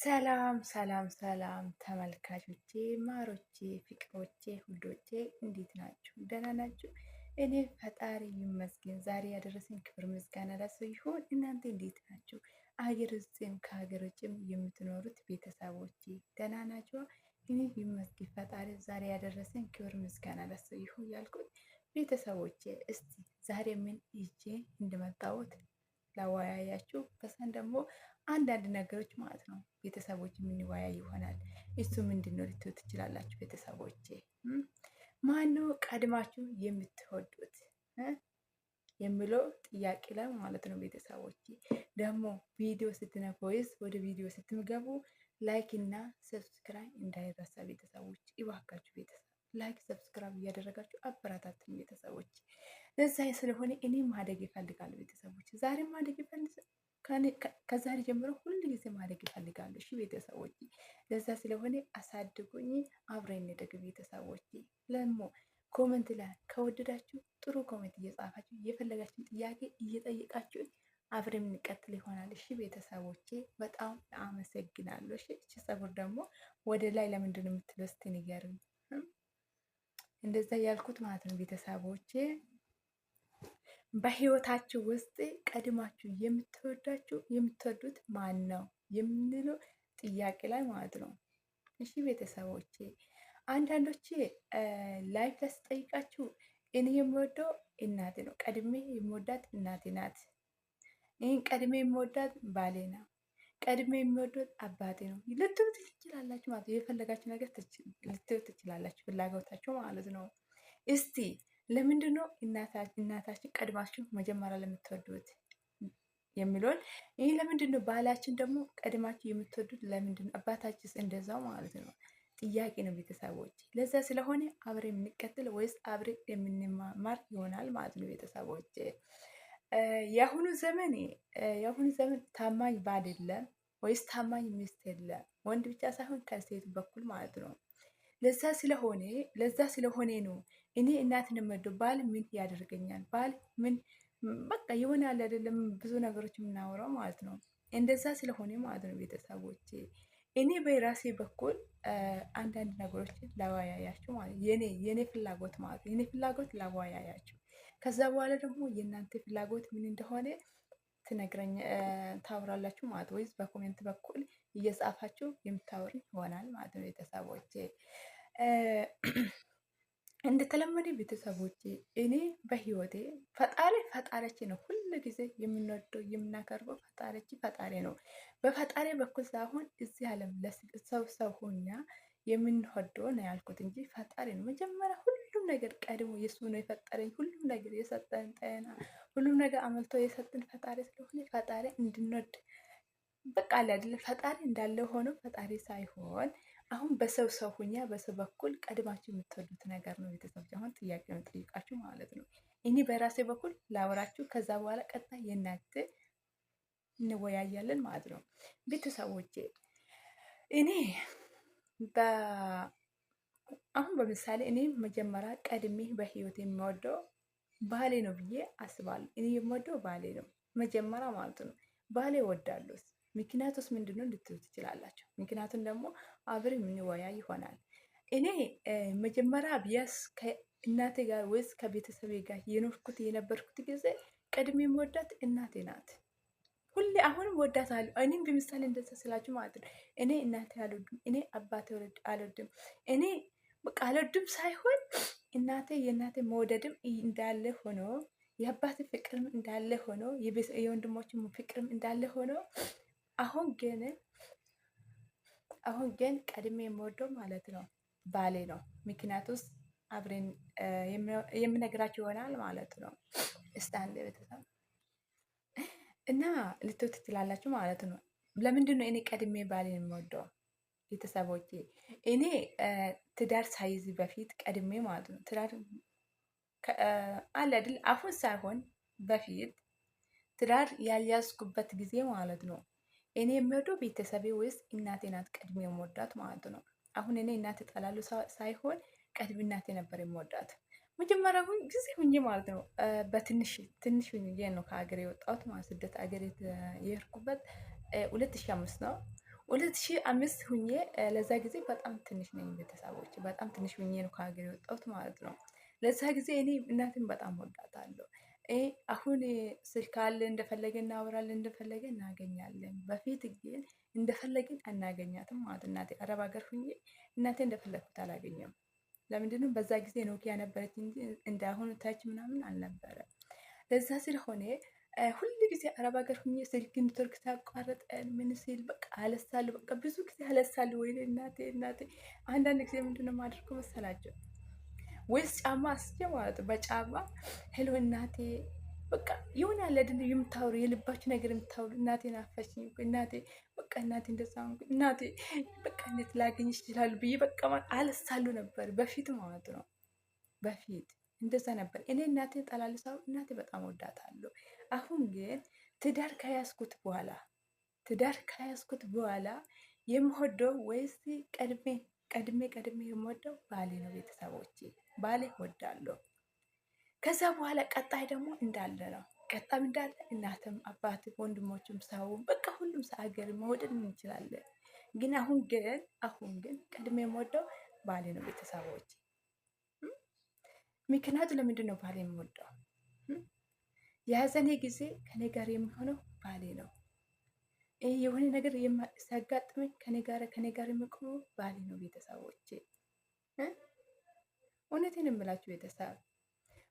ሰላም ሰላም ሰላም ተመልካቾቼ፣ ማሮቼ፣ ፍቅሮቼ፣ ሁዶቼ እንዴት ናችሁ? ደህና ናችሁ? እኔ ፈጣሪ ይመስገን ዛሬ ያደረሰኝ ክብር ምስጋና ለሱ ይሁን። እናንተ እንዴት ናችሁ? አገር ውስጥም ከሀገር ውጭም የምትኖሩት ቤተሰቦቼ ደህና ናችሁ? እኔ ይመስገን ፈጣሪ ዛሬ ያደረሰኝ ክብር ምስጋና ለሱ ይሁን ያልኩት ቤተሰቦቼ፣ እስቲ ዛሬ ምን ይዤ እንደመጣሁት ላወያያችሁ በሳን ደግሞ አንዳንድ ነገሮች ማለት ነው ቤተሰቦች የምንወያይ ይሆናል። እሱ ምንድን ነው ልትሉ ትችላላችሁ። ቤተሰቦቼ ማነው ቀድማችሁ የምትወዱት የሚለው ጥያቄ ላይ ማለት ነው። ቤተሰቦቼ ደግሞ ቪዲዮ ስትነኩ ወይስ ወደ ቪዲዮ ስትገቡ like እና subscribe እንዳይረሳ ቤተሰቦች፣ እባካችሁ ቤተሰብ like subscribe እያደረጋችሁ አበረታቱኝ ቤተሰቦች። ለዛ ስለሆነ እኔ ማደግ ይፈልጋሉ ቤተሰቦች፣ ዛሬ ማደግ ይፈልጋል ከዛሬ ጀምሮ ሁል ጊዜ ማደግ ይፈልጋሉ። እሺ ቤተሰቦች፣ ለዛ ስለሆነ አሳድጉኝ፣ አብረን እንደግ ቤተሰቦች። ለሞ comment ላይ ከወደዳችሁ ጥሩ comment እየጻፋችሁ የፈለጋችሁን ጥያቄ እየጠየቃችሁ አብረን የምንቀጥል ይሆናል። እሺ ቤተሰቦቼ በጣም አመሰግናለሁ። እሺ እቺ ፀጉር ደግሞ ወደ ላይ ለምንድን ነው የምትለው? እስቲ ንገሩኝ። እንደዛ ያልኩት ማለት ነው ቤተሰቦቼ። በህይወታችሁ ውስጥ ቀድማችሁ የምትወዳችሁ የምትወዱት ማን ነው የምንለው ጥያቄ ላይ ማለት ነው። እሺ ቤተሰቦቼ፣ አንዳንዶቼ live ላይ ስጠይቃችሁ እኔ የምወደው እናቴ ነው፣ ቀድሜ የምወዳት እናቴ ናት። ይህን ቀድሜ የምወዳት ባሌ ነው፣ ቀድሜ የምወደው አባቴ ነው ልትሉ ትችላላችሁ ማለት ነው። የፈለጋችሁ ነገር ልትሉ ትችላላችሁ፣ ፍላጎታችሁ ማለት ነው። እስቲ ለምንድን ነው እናታችን ቀድማችሁ መጀመሪያ ለምትወዱት የሚለውን ይህ ለምንድን ነው? ባህላችን ደግሞ ቀድማችሁ የምትወዱት ለምንድን ነው? አባታችንስ እንደዛው ማለት ነው። ጥያቄ ነው ቤተሰቦች። ለዛ ስለሆነ አብሬ የምንቀጥል ወይስ አብሬ የምንማማር ይሆናል ማለት ነው ቤተሰቦች። የአሁኑ ዘመን የአሁኑ ዘመን ታማኝ ባል የለም ወይስ ታማኝ ሚስት የለም። ወንድ ብቻ ሳይሆን ከሴት በኩል ማለት ነው። ለዛ ስለሆነ ነው እኔ እናትን የምወደው። ባል ምን ያደርገኛል? ባል ምን በቃ የሆነ ያለ አይደለም ብዙ ነገሮች የምናወራው ማለት ነው። እንደዛ ስለሆነ ማለት ነው ቤተሰቦቼ፣ እኔ በራሴ በኩል አንዳንድ ነገሮችን ላወያያችሁ ማለት የኔ ፍላጎት ማለት የኔ ፍላጎት ላወያያችሁ። ከዛ በኋላ ደግሞ የእናንተ ፍላጎት ምን እንደሆነ ትነግረኝ ታወራላችሁ ማለት ወይስ በ comment በኩል እየጻፋችሁ የምታወሩ ይሆናል ማለት ነው ቤተሰቦቼ። እንደተለመደ ቤተሰቦቼ እኔ በህይወቴ ፈጣሪ ፈጣሪያችን ነው። ሁሉ ጊዜ የምንወደው የምናከርበው ፈጣሪያችን ፈጣሪ ነው። በፈጣሪ በኩል ሳይሆን እዚህ ዓለም ሰው ሰው ሆኛ የምንወደው ነው ያልኩት እንጂ ፈጣሪ ነው መጀመሪያ። ሁሉም ነገር ቀድሞ የሱ ነው የፈጠረኝ። ሁሉም ነገር የሰጠን ጤና፣ ሁሉም ነገር አመልቶ የሰጠን ፈጣሪ ስለሆነ ፈጣሪ እንድንወድ በቃ አለ አይደለ ፈጣሪ እንዳለ ሆኖ ፈጣሪ ሳይሆን አሁን በሰው ሰው ሁኛ በሰው በኩል ቀድማችሁ የምትወዱት ነገር ነው። ቤተሰቦች አሁን ጥያቄ ነው ጠይቃችሁ ማለት ነው። እኔ በራሴ በኩል ላወራችሁ፣ ከዛ በኋላ ቀጣይ የእናንተ እንወያያለን ማለት ነው። ቤተሰቦቼ እኔ አሁን በምሳሌ እኔ መጀመሪያ ቀድሜ በህይወት የምወደው ባሌ ነው ብዬ አስባለሁ። እኔ የምወደው ባሌ ነው መጀመሪያ ማለት ነው። ባሌ እወዳለሁ። ምክንያቱስ ምንድን ነው ልትሉ ትችላላችሁ። ምክንያቱም ደግሞ አብረን የምንወያይ ይሆናል። እኔ መጀመሪያ ቢያስ ከእናቴ ጋር ወይስ ከቤተሰቤ ጋር የኖርኩት የነበርኩት ጊዜ ቀድሜ የምወዳት እናቴ ናት። ሁሌ አሁንም ወዳታለሁ። እኔም በምሳሌ እንደዛ ስላችሁ ማለት ነው። እኔ እናቴ አልወድም፣ እኔ አባቴ አልወድም፣ እኔ በቃ አልወድም ሳይሆን እናቴ የእናቴ መውደድም እንዳለ ሆኖ የአባቴ ፍቅርም እንዳለ ሆኖ የወንድሞችም ፍቅርም እንዳለ ሆኖ አሁን ግን ቀድሜ የምወደው ማለት ነው ባሌ ነው። ምክንያቱስ አብሬን የምነግራችሁ ይሆናል ማለት ነው። እስቲ አንድ ቤተሰብ እና ልትው ትችላላችሁ ማለት ነው። ለምንድን ነው እኔ ቀድሜ ባሌን የምወደው? ቤተሰቦቼ እኔ ትዳር ሳይዝ በፊት ቀድሜ ማለት ነው ትዳር አለ አይደል አሁን ሳይሆን በፊት ትዳር ያልያዝኩበት ጊዜ ማለት ነው። እኔ የምወደው ቤተሰቤ ወይስ እናቴ ናት ቀድሜ የምወዳት ማለት ነው። አሁን እኔ እናቴ እጠላለሁ ሳይሆን ቀድሜ እናቴ ነበር የምወዳት። መጀመሪያ ጊዜ ሁኜ ማለት ነው በትንሽ ትንሽ ሁኜ ነው ከሀገር የወጣሁት ማለት ስደት ሀገር የሄድኩበት 2005 ነው። 2005 ሁኜ ለዛ ጊዜ በጣም ትንሽ ነኝ ቤተሰቦች፣ በጣም ትንሽ ሁኜ ነው ከሀገር የወጣሁት ማለት ነው። ለዛ ጊዜ እኔ እናቴን በጣም ወዳታለሁ። አሁን ስልክ አለ፣ እንደፈለገ እናወራለን፣ እንደፈለገ እናገኛለን። በፊት ግን እንደፈለግን አናገኛትም ማለት እናቴ አረብ ሀገር ሁኜ እናቴ እንደፈለግኩት አላገኘም። ለምንድነው? በዛ ጊዜ ኖኪያ ነበረች እንጂ እንደ አሁኑ touch ምናምን አልነበረ። ለዛ ስለሆነ ሁል ጊዜ አረብ ሀገር ሁኜ ስልክ ኔትወርክ ሲያቋርጠን ምን ሲል በቃ አለሳለሁ። በቃ ብዙ ጊዜ አለሳለሁ። ወይኔ እናቴ እናቴ። አንዳንድ ጊዜ ምንድነው የማደርገው መሰላቸው? ወይስ ጫማ አስቼ ማለት ነው፣ በጫማ hello እናቴ፣ በቃ የሆነ አለ አይደል የምታወሩ የልባችሁ ነገር የምታወሩ፣ እናቴ ናፈሽኝ እኮ እናቴ፣ በቃ እናቴ እንደዛ ሆንኩ እናቴ፣ በቃ እንዴት ላገኝሽ ይችላሉ ብዬ በቃ አለሳለሁ ነበር በፊት ማለት ነው። በፊት እንደዛ ነበር። እኔ እናቴን ጠላልሳው እናቴ በጣም ወዳታለሁ። አሁን ግን ትዳር ከያዝኩት በኋላ የምወደው ወይስ ቀድሜ የምወደው ባሌ ነው። ቤተሰቦቼ፣ ባሌ ወዳለሁ። ከዛ በኋላ ቀጣይ ደግሞ እንዳለ ነው። ቀጣም እንዳለ እናትም አባትም ወንድሞችም ሰውም በቃ ሁሉም ሰው ሀገር መውደድ እንችላለን። ግን አሁን ግን ቀድሜ የምወደው ባሌ ነው ቤተሰቦች። ምክንያቱ ለምንድን ነው ባሌ የምወደው? የሀዘኔ ጊዜ ከኔ ጋር የሚሆነው ባሌ ነው። የሆነ ነገር ሲያጋጥመኝ ከኔ ጋር የሚቆመው ባሌ ነው። ቤተሰቦቼ፣ እውነቴን የምላችሁ ቤተሰብ፣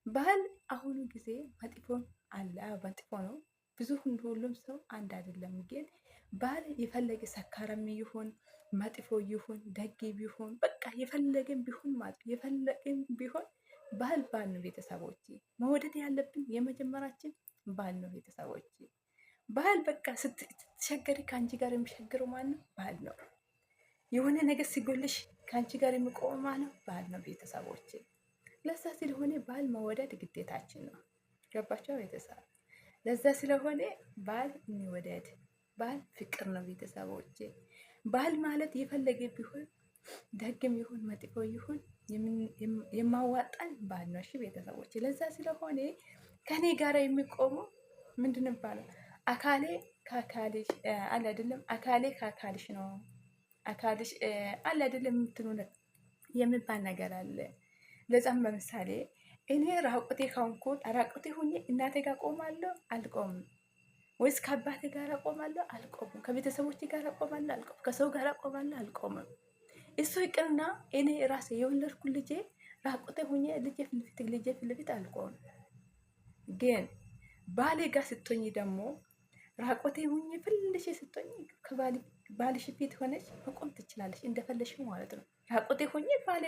ባል አሁኑ ጊዜ መጥፎ አለ፣ መጥፎ ነው። ብዙ ሁሉም ሰው አንድ አይደለም። ግን ባል የፈለገ ሰካራም ይሁን፣ መጥፎ ይሁን፣ ደግ ቢሆን፣ በቃ የፈለገን ቢሆን ማለት የፈለገን ቢሆን ባል ባል ነው። ቤተሰቦቼ፣ መውደድ ያለብን የመጀመሪያችን ባል ነው። ቤተሰቦቼ፣ ባል በቃ ስትቸገሪ ከአንቺ ጋር የሚቸገረው ማን ነው? ባል ነው። የሆነ ነገር ሲጎልሽ ከአንቺ ጋር የሚቆመው ማን ነው? ባል ነው። ቤተሰቦቼ፣ ለዛ ስለሆነ ባል መወደድ ግዴታችን ነው። ገባቸው ቤተሰብ? ለዛ ስለሆነ ባል እንወደድ። ባል ፍቅር ነው። ቤተሰቦቼ፣ ባል ማለት የፈለገ ቢሆን፣ ደግም ይሁን መጥፎ ይሁን የማዋጣን ባል ነው። እሺ ቤተሰቦቼ፣ ለዛ ስለሆነ ከኔ ጋር የሚቆመው ምንድን ይባላል? አካሌ ከአካልሽ አለ አይደለም፣ አካሌ ከአካልሽ ነው፣ አካልሽ አለ አይደለም የምትሉ የሚባል ነገር አለ። ለዛም በምሳሌ እኔ ራቁቴ ከሆንኩት ራቁቴ ሁኜ እናቴ ጋር ቆማለሁ? አልቆምም። ወይስ ከአባቴ ጋር ቆማለሁ? አልቆምም። ከቤተሰቦቼ ጋር ቆማለሁ? አልቆምም። ከሰው ጋር ቆማለሁ? አልቆምም። እሱ ይቅርና እኔ ራሴ የወለድኩ ልጄ ራቁቴ ሁኜ ልጄ ፊት ለፊት አልቆምም። ግን ባሌ ጋር ስትሆኝ ደግሞ ራቆቴ ሁኜ ፍልሽ ስትሆኝ ከባልሽ ፊት ሆነች መቆም ትችላለች፣ እንደፈለሽ ማለት ነው። ራቆቴ ሆኜ ባሌ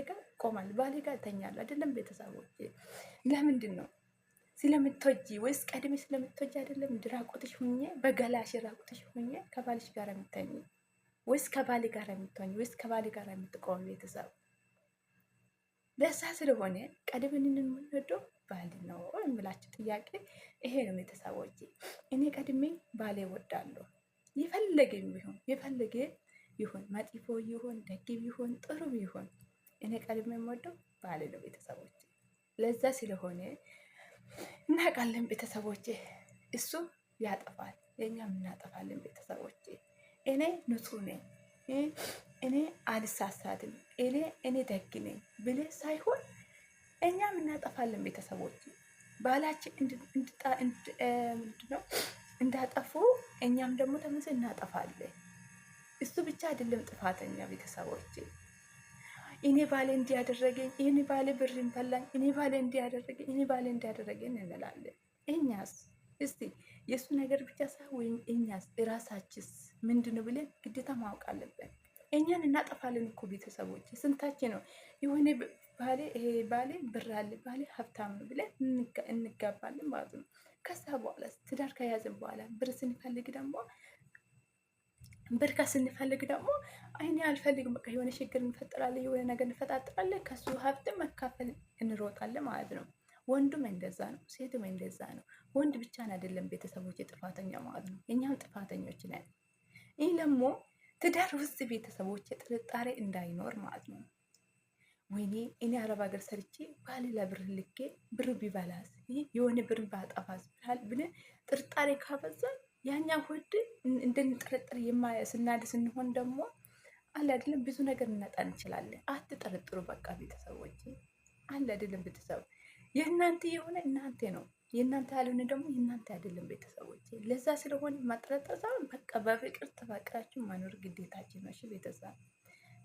ጋር እቆማለሁ፣ ባሌ ጋር እተኛለሁ። አይደለም ቤተሰቦቼ? ለምንድን ነው? ስለምትወጂ ወይስ ቀድሜ ስለምትወጂ አይደለም? ራቆትሽ ሁኜ በገላሽ ራቆትሽ ሁኜ ከባልሽ ጋር የምተኝ ወይስ ከባሌ ጋር የምትሆኝ ወይስ ከባሌ ጋር የምትቆም ቤተሰብ? ለዛ ስለሆነ ቀድመን የምንወደው ባል ነው የምላችሁ ጥያቄ ይሄ ነው ቤተሰቦቼ። እኔ ቀድሜ ባሌ እወዳለሁ። የፈለገ ቢሆን፣ የፈለገ ይሁን፣ መጥፎ ይሁን፣ ደግ ቢሆን፣ ጥሩ ቢሆን እኔ ቀድሜ የምወደው ባሌ ነው ቤተሰቦቼ። ለዛ ስለሆነ እናውቃለን ቤተሰቦቼ፣ እሱ ያጠፋል፣ የእኛም እናጠፋለን ቤተሰቦቼ። እኔ ንጹህ ነኝ፣ እኔ አልሳሳትም፣ እኔ ደግ ነኝ ብለህ ሳይሆን እኛም እናጠፋለን ቤተሰቦች። ባላችን ምንድነው እንዳጠፉ እኛም ደግሞ ተመልሰን እናጠፋለን። እሱ ብቻ አይደለም ጥፋተኛ ቤተሰቦች። እኔ ባሌ እንዲያደረገኝ፣ እኔ ባሌ ብርን በላኝ፣ እኔ ባሌ እንዲያደረገኝ፣ እኔ ባሌ እንዲያደረገኝ እንላለን። እኛስ እስቲ የእሱ ነገር ብቻ ሳይሆን ወይም እኛስ እራሳችስ ምንድነው ብለን ግዴታ ማወቅ አለብን። እኛን እናጠፋለን እኮ ቤተሰቦች። ስንታችን ነው የሆነ ባሌ፣ ይሄ ባሌ ብር አለ፣ ባሌ ሀብታም ነው ብለን እንጋባለን ማለት ነው። ከዛ በኋላ ትዳር ከያዝን በኋላ ብር ስንፈልግ ደግሞ አይኔ አልፈልግም፣ በቃ የሆነ ችግር እንፈጥራለን፣ የሆነ ነገር እንፈጣጥራለን፣ ከሱ ሀብት መካፈል እንሮጣለን ማለት ነው። ወንዱም እንደዛ ነው፣ ሴቱም እንደዛ ነው። ወንድ ብቻን አይደለም ቤተሰቦች ጥፋተኛ ማለት ነው። እኛም ጥፋተኞች ነን። ይህ ደግሞ ትዳር ውስጥ ቤተሰቦች ጥርጣሬ እንዳይኖር ማለት ነው። ወይኔ እኔ አረብ ሀገር ሰርቼ ባሌ ለብር ልኬ ብር ቢበላስ፣ የሆነ ብር ባጠፋስ ብለን ጥርጣሬ ካበዛ ያኛ ሆድ እንድንጠረጥር ስናድ ስንሆን ደግሞ አለ አይደለም ብዙ ነገር እናጣ እንችላለን። አትጠረጥሩ በቃ ቤተሰቦች፣ አለ አይደለም ቤተሰብ የእናንተ የሆነ እናንተ ነው፣ የእናንተ ያልሆነ ደግሞ የእናንተ አይደለም ቤተሰቦች። ለዛ ስለሆነ ማጠረጠር ሳይሆን በቃ በፍቅር ተፋቅራችሁ መኖር ግዴታችን ነው። እሺ ቤተሰብ፣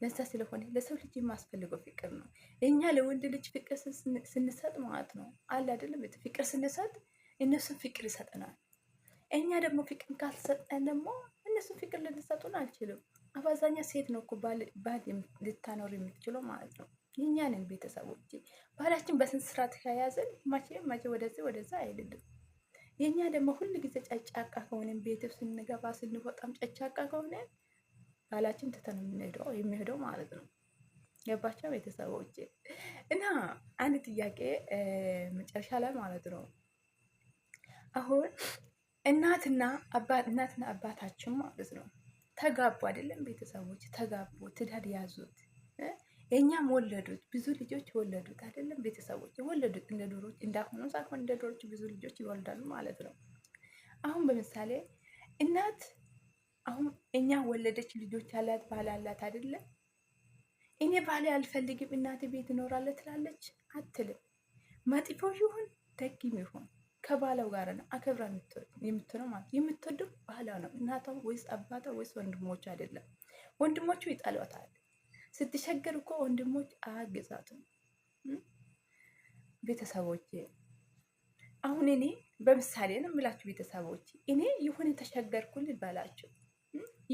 ለዛ ስለሆነ ለሰው ልጅ የማስፈልገው ፍቅር ነው። እኛ ለወንድ ልጅ ፍቅር ስንሰጥ ማለት ነው አለ አይደለም ፍቅር ስንሰጥ እነሱን ፍቅር ይሰጠናል። እኛ ደግሞ ፍቅር ካልሰጠን ደግሞ እነሱ ፍቅር ልንሰጡን አልችልም። አብዛኛ ሴት ነው እኮ ባል ልታኖር የምትችለው ማለት ነው። የእኛንን ቤተሰቦች ባህላችን በስንት ስርዓት ከያዘን መቼ መቼ ወደዚህ ወደዛ አይልልም። የእኛ ደግሞ ሁል ጊዜ ጨጫቃ ከሆነ ቤት ስንገባ ስንወጣም ጨጫቃ ከሆነ ባላችን ትተን የሚሄደው ማለት ነው። ገባቸው ቤተሰቦች? እና አንድ ጥያቄ መጨረሻ ላይ ማለት ነው አሁን እናትና እናትና አባታችን ማለት ነው ተጋቡ አይደለም? ቤተሰቦች ተጋቡ፣ ትዳር ያዙት፣ የእኛም ወለዱት፣ ብዙ ልጆች ወለዱት አይደለም? ቤተሰቦች ወለዱት። እንደ ዶሮች እንዳሁኑ ሳይሆን እንደ ዶሮች ብዙ ልጆች ይወልዳሉ ማለት ነው። አሁን በምሳሌ እናት አሁን እኛ ወለደች፣ ልጆች አላት፣ ባል አላት አይደለም? እኔ ባሌ አልፈልግም እናቴ ቤት እኖራለሁ ትላለች አትልም። መጥፎ ይሁን ደግም ይሁን ከባለው ጋር ነው አከብራ የምትሆነው ማለት የምትወደው ባሏ ነው። እናቷ ወይስ አባቷ ወይስ ወንድሞቹ አይደለም። ወንድሞቹ ይጠሏታል። ስትቸገር እኮ ወንድሞች አያግዛትም። ቤተሰቦቼ አሁን እኔ በምሳሌ ነው የምላችሁ ቤተሰቦች፣ እኔ የሆነ ተቸገርኩ ልበላችሁ፣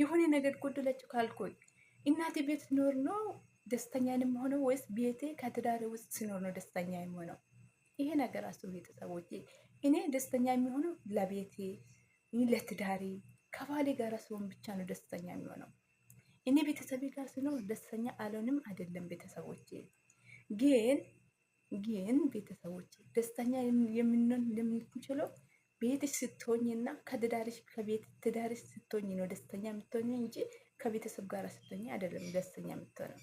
የሆነ ነገር ጎደለችሁ ካልኩኝ እናቴ ቤት ሲኖር ነው ደስተኛ የምሆነው ወይስ ቤቴ ከትዳሬ ውስጥ ሲኖር ነው ደስተኛ የምሆነው? ይሄ ነገር አስቡ ቤተሰቦቼ። እኔ ደስተኛ የሚሆነው ለቤቴ ለትዳሬ ከባሌ ጋር ሲሆን ብቻ ነው ደስተኛ የሚሆነው። እኔ ቤተሰቤ ጋር ሲኖር ደስተኛ አልሆንም አይደለም ቤተሰቦቼ። ግን ግን ቤተሰቦቼ ደስተኛ የምንሆን የምንችለው ቤትሽ ስትሆኝና ከትዳርሽ ከቤት ትዳርሽ ስትሆኝ ነው ደስተኛ የምትሆኝ እንጂ ከቤተሰብ ጋር ስትሆኝ አይደለም ደስተኛ የምትሆነው።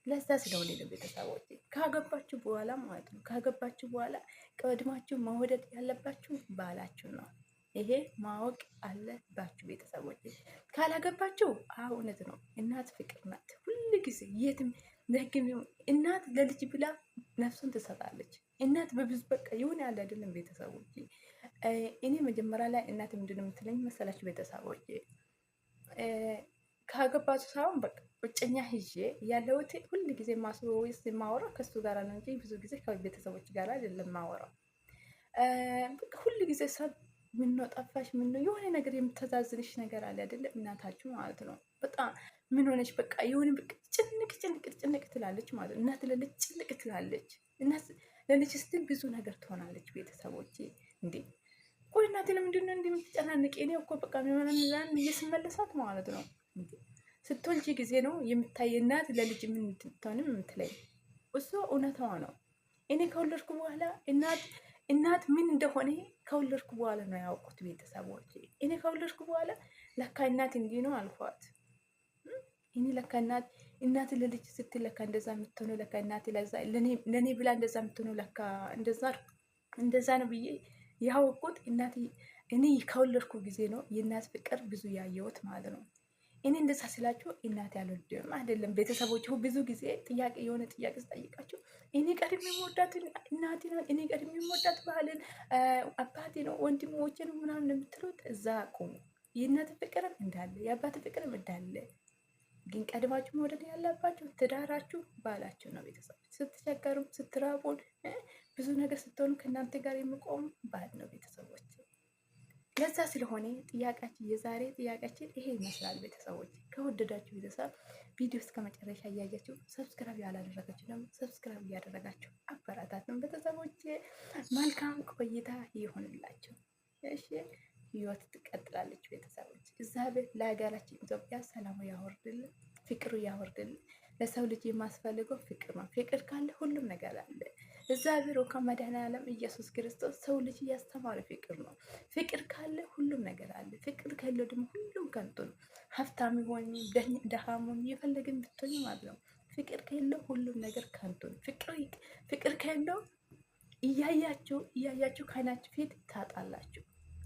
ለዛ ስለሆነ ነው ቤተሰቦቼ ካገባችሁ በኋላ ማለት ነው። ካገባችሁ በኋላ ቀድማችሁ መውደድ ያለባችሁ ባላችሁ ነው። ይሄ ማወቅ አለባችሁ ቤተሰቦቼ። ካላገባችሁ እውነት ነው እናት ፍቅር ናት። ሁል ጊዜ የትም ደግም እናት ለልጅ ብላ ነፍሱን ትሰጣለች። እናት በብዙ በቃ የሆነ ያለ አይደለም ቤተሰቦቼ። እኔ መጀመሪያ ላይ እናት ምንድን ነው የምትለኝ መሰላችሁ ቤተሰቦቼ? ካገባችሁ ሳይሆን በቃ እጮኛ ይዤ ያለሁት ሁል ጊዜ ማስበው ወይስ የማወራው ከሱ ጋር ነው እንጂ ብዙ ጊዜ ከቤተሰቦች ጋር አይደለም ማወራው። በቃ ሁል ጊዜ ሰብ ምነው ጠፋሽ፣ ምነው የሆነ ነገር የምተዛዝንሽ ነገር አለ አይደለም እናታችሁ ማለት ነው። በጣም ምን ሆነች በቃ የሆነ በቃ ጭንቅ ጭንቅ ጭንቅ ትላለች ማለት ነው። እናት ለልጅ ጭንቅ ትላለች። እናት ለልጅ ስትል ብዙ ነገር ትሆናለች። ቤተሰቦቼ እንዴ ቆይ እናቴ ለምንድን ነው እንዲህ የምትጨናንቂ? እኔ እኮ በቃ ምናምን እየስመለሳት ማለት ነው። ስትወልጂ ጊዜ ነው የምታይ እናት ለልጅ ምን ትሆንም የምትለኝ እሱ እውነታዋ ነው። እኔ ከወለድኩ በኋላ እናት ምን እንደሆነ ከወለድኩ በኋላ ነው ያውቁት ቤተሰቦች። እኔ ከወለድኩ በኋላ ለካ እናት እንዲህ ነው አልኳት። እኔ ለካ እናት ለልጅ ስትል ለካ እንደዛ የምትሆነው ለካ እናት ለእኔ ብላ እንደዛ የምትሆነው ለካ እንደዛ ነው ብዬ ያወቅኩት እናት እኔ ከወለድኩ ጊዜ ነው የእናት ፍቅር ብዙ ያየሁት ማለት ነው። እኔ እንደዛ ስላችሁ እናቴ አልወድም አይደለም። ቤተሰቦች ብዙ ጊዜ ጥያቄ የሆነ ጥያቄ ስጠይቃችሁ እኔ ቀድሜ የምወዳት እናቴ ናት፣ እኔ ቀድሜ የምወዳት ባህልን አባቴ ነው ወንድሞቼ ነው ምናምን የምትሉት እዛ ቁሙ። የእናት ፍቅርም እንዳለ የአባት ፍቅርም እንዳለ፣ ግን ቀድማችሁ መውደድ ያለባችሁ ትዳራችሁ ባላችሁ ነው። ቤተሰቦች ስትቸገሩም ስትራቡን ብዙ ነገር ስትሆኑ ከእናንተ ጋር የሚቆሙ ባል ነው ቤተሰቦች። ለዛ ስለሆነ ጥያቄያችን የዛሬ ጥያቄያችን ይሄ ይመስላል። ቤተሰቦች ከወደዳችሁ ቤተሰብ ቪዲዮ እስከ መጨረሻ እያያችሁ subscribe ያላደረጋችሁ ደግሞ subscribe እያደረጋችሁ አበረታቱን። ቤተሰቦች መልካም ቆይታ ይሆንላችሁ። እሺ ህይወት ትቀጥላለች። ቤተሰቦች እግዚአብሔር ለሀገራችን ኢትዮጵያ ሰላሙ ያወርድልን፣ ፍቅሩ ያወርድልን። ለሰው ልጅ የማስፈልገው ፍቅር ነው። ፍቅር ካለ ሁሉም ነገር አለ። እግዚአብሔር ከመድኃኔዓለም ኢየሱስ ክርስቶስ ሰው ልጅ እያስተማረ ፍቅር ነው። ፍቅር ካለ ሁሉም ነገር አለ። ፍቅር ከሌለው ደግሞ ሁሉም ከንቱ ነው። ሀብታም ሆኝ ደሃም ሆኝ የፈለግን ብትሆኝ ማለት ነው። ፍቅር ከሌለው ሁሉም ነገር ከንቱ ነው። ፍቅር ከሌለው እያያችሁ እያያችሁ ከዓይናችሁ ፊት ታጣላችሁ።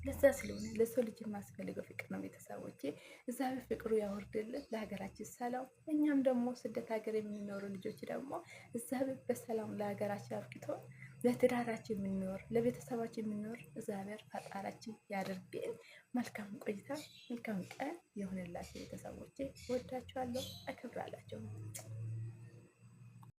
ለዛ ስለሆነ ለሰው ልጅ የማስፈልገው ፍቅር ነው። ቤተሰቦቼ እግዚአብሔር ፍቅሩ ያወርድልን፣ ለሀገራችን ሰላም። እኛም ደግሞ ስደት ሀገር የምንኖሩ ልጆች ደግሞ እግዚአብሔር በሰላም ለሀገራችን አብቅቶ ለትዳራችን የምንኖር፣ ለቤተሰባችን የምንኖር እግዚአብሔር ፈጣራችን ያድርግን። መልካም ቆይታ፣ መልካም ቀን የሆነላቸው ቤተሰቦቼ። ወዳችኋለሁ፣ አከብራላቸው።